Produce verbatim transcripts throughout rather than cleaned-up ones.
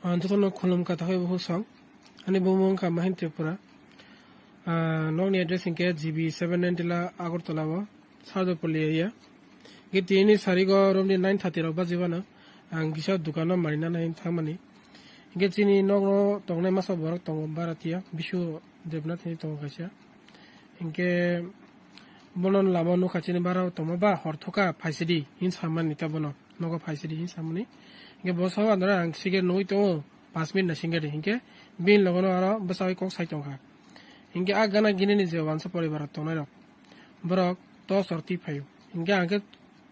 Ah, jotono khulum ka takhai bukhuk song. Ani bumung wngkha Mahin Tripura. Ah, nokni address hinkhe G B seven ninety la Agartala o, Sarjapalli area. Hinkhe tini sarigo romni nine thirty rok bajibano ang kisa dukano marinani hin thangmani. Hinkhe chini nokno tongnai masa borok tongo Bharatiya, Bishu Debnath hinwi tongo kaisa. Hinkhe bono lama nukha chini bara tongma ba hor thoka phaisidi hin samani ta bono. Nogo phaisidi hin samani. Hinkhe bo sao andra ang sige nugwi tongo, paanch minute na singadi. Hinkhe bini logono aro bwsai kok sai tongkha. Hinkhe a gana ginini je wansa poribar tongnai rok, borok torch rok twi phaio. Hinkhe ang khe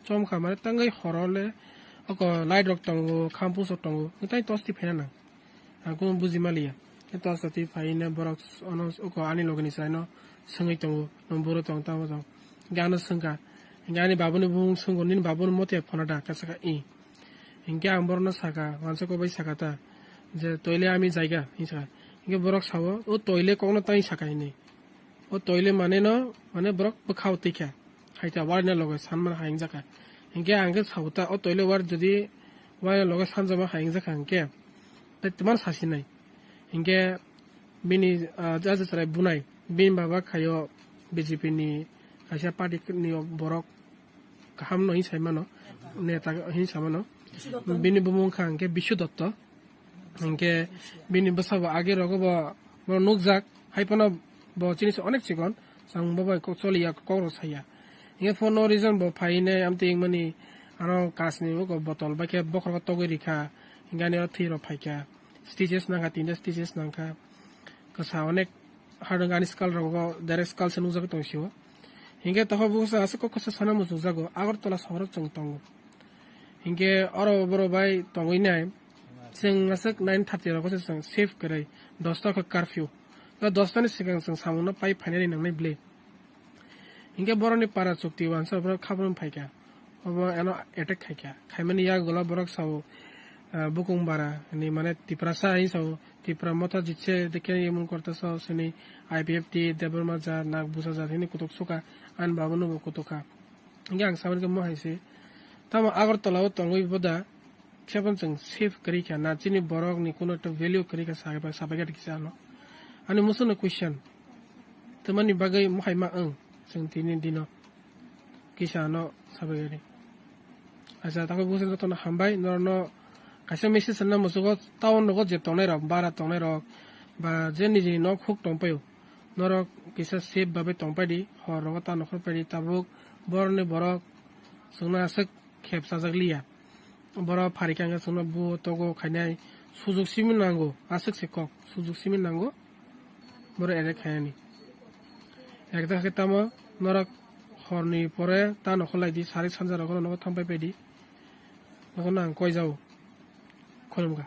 chomkha mane tangwi horo le oko light rok tongo, khampus rok tongo, hinkhe tai torch twi phaina nang. Ang kunu buji maliya. Khe torch rok twi phaina borok ono oko ani logini chwraino swngwi tongo, "Nwng buro tong, tamo tong?" Hinkhe ano swngkha. Hinkhe ani babuni bumung swngkha, "Nini babuni mote phone da?" Khe sakha, "Ih." Hinkhe ang borokno sakha, wansa kok bai sakha ta, je, "Toile ami jaiga," hinwi sakha. Hinkhe borok sao, "O toile kokno tang sakha," hinwi. O toile mane no, mane borok bwkhao twi kha. Hai ta, warina loge sanmani hai wngjakha. Hinkhe ang khe sao ta, o toile war jodi warina loge sanjama hai wngjakha hinkhe, tei twmar sasinai. Hinkhe bini, ah, jaja chwrai bunai, bini baba khaio B J P ni kaisa party ni borok kaham no hinwi sai mano, neta hinwi sai mano. Bini bumung wngkha hinkhe Bishu Dotto. Hinkhe bini bwsabo age rogo bo, bo nukjak, hai phano bo chini se onek chikon, chwng bo bai kok choliya, kok rok saya. Hinkhe for no reason bo phainai amtwi wngmani ano kasni uko botol bai khe bokhorok togwi rikha, hinkhe ani o thwi rok phaikha, stitches nangkha, tinta stitches nangkha, kwsa onek. Hardware ani skull rogo direct skull se nukjagwi tong sio. Hinkhe tokho busa aswk kok kwsa sana muchungjago, Agartala sohoro chwng tongo. Hinkhe oro boro bai tongwi nai, chwng aswk nine thirty rogo se chwng safe kwrwi, dosta khe curfew. O dosta ni swkang chwng samungno pai phainani nangnai bwle. Hinkhe borokni para chukti wansa borok khabrwng phaikha. Obo ano attack khaikha. Khaimani yagulo borok sao, ah, bukung bara ni mane Tiprasa hinwi sao. Tipra Motha jitse dekhe emon korta sao sini I P F T Debbarma ja nak busa ja hini kutuk suka an babono bo kutuk kha. Hinkhe ang saboni khe mo hai se. Tamo Agartala o tongwi boda. Khe phano chwng safe kwrwi kha na, chini borok ni kuno ekta value kwrwi kha sabai, sabai kha kisa ano. Ani musuno question. Tamani bagwi mohai ma wng chwng tini dino kisa ano sabai kha ni. Acha, takoi busa jotono hambai, norokno kaisa message rwna muchugo, town rogo je tongnai rok, bara tongnai rok, ba je nijini nok huk tongpaio, norok kisa safe babai tongpai di, hor rogo ta nokhor pai di, tabuk borokni borok chwngno aswk khep chajak liya. Borok pharikha hwnkhe chwngno buo togo khainai sujuk simi nango, aswk se kok sujuk simi nango borok attack khainani. Ekdagi khe tamo norok horni pore ta nokhor lai di, sari sanja rogo nogo thangpai pai di. Nogo nang koi jao. Khulumkha.